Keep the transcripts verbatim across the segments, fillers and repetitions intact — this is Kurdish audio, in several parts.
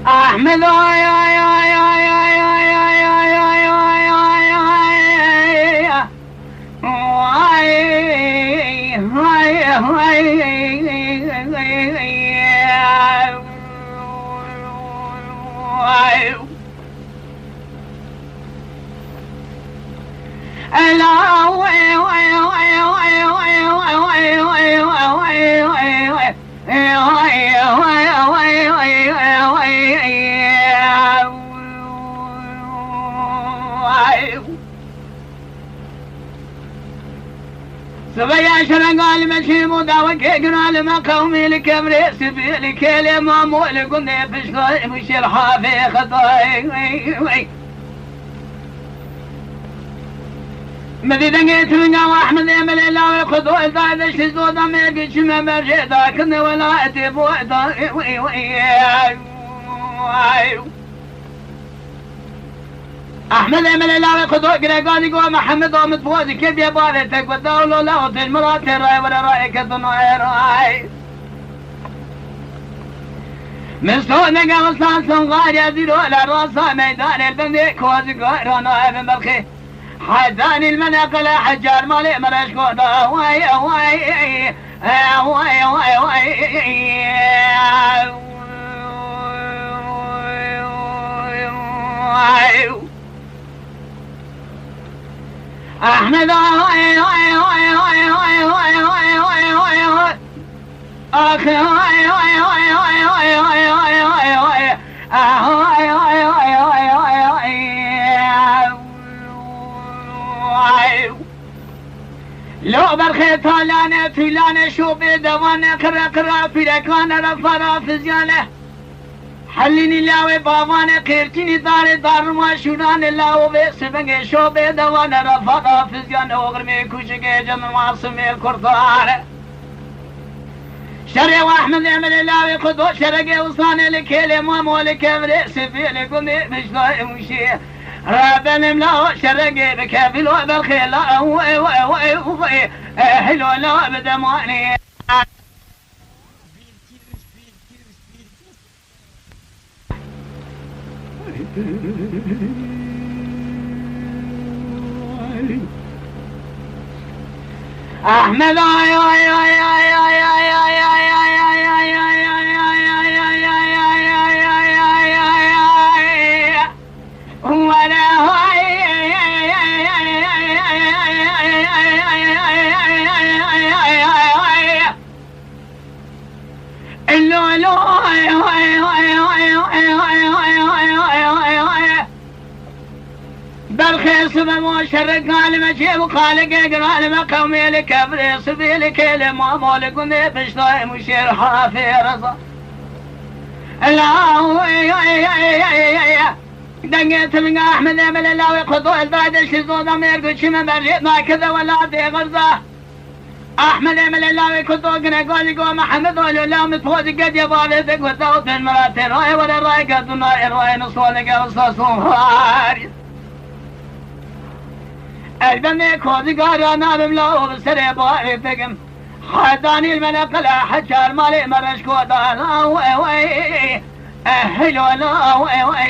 Ahmed, ay, ay, ay. Sibeya şerenga li me çêbû dawekê gina li me qewmî li kevrê sibî li kêlê mamo li gundê piştayê muşêl hafê xetayê. Min dî dengê tiringa Ahmedê Melê lawê xwe do ez da deştê zoda me giçime me jê da kine welatê bo da. Ahmedê Melê lawê xwe do girêganî go Mihemed Amid bo dikê bê bavê te ku dawlo law têl miratê ray were ray ke dino ê ray. Min so nege wisa son xariya zîro la rasa meydanê bendê kozî go rana evin berxê. Hedanî li me neqile hecar malê me reş goda. Way, way, way, way, way. Ahmed, ay, ay, ay. Ax, ay, ay, ay. Lo berxê talane, tûlane, şopê devane, qire qira, pîrekane, refara, fizyane. Helînî lawê bavane, qêrçînî darê darruma, şûnane lawê sibengê, şopê devane, refara, fizyane, oxirmê kuşikê, cemil masumê kurtare. Şerê Ahmedê Melê lawê xwe do şeregê wisanê li kêlê mamo li kevrê sifê li gundê piştayê muşê. Rebelim law şeregê bi kevîlo berxê la ew ew ew ew ew ehlo la bi demanê. Ahmed, ay, ay, ay. Berxê sibe mo şerek galime çê bu xalike giralime qewmê li kevrê sibê li kêlê mamo li gundê piştayê muşêr hafê reza. Ela, dengê timinga Ahmedê Melê lawê xwe do ez dayde şizoda mêr guçime berê nakide welatê xerza. Ahmedê Melê lawê ku do gine galî go Mihemed Alo la min pozî gediye bavê de ku dawtin miratê rayê were rayê gerdûna ê rayê min solege wisa son xarî. Ez bendê kozî gara nabim la ol serê bavê begim. Hedanî mele qila heçar malê me reşko da la we we. Ehlo la we we.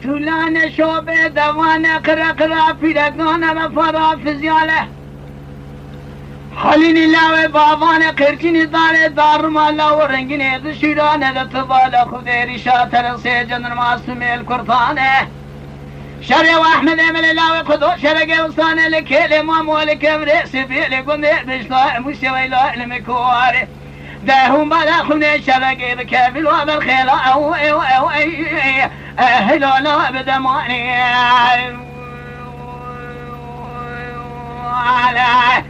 Tulane şobe devane qira qira pîrekane ve fara fizyale. Halînî lawê bavane qirçînî dare darima law rengînê di şîrane de tibale xudê rîşa teresê cenir masumê el kurtane. Şerê Ahmedê Melê lawê xwe do şerege usane li kêlê mamo li kevrê sifê li gundê bişta emûşê weyla li mikorê. Dehûn bala xunê şeregê bi kevîl wa berxêla ew ew ew ey ey ehlola bi demanê. Ala.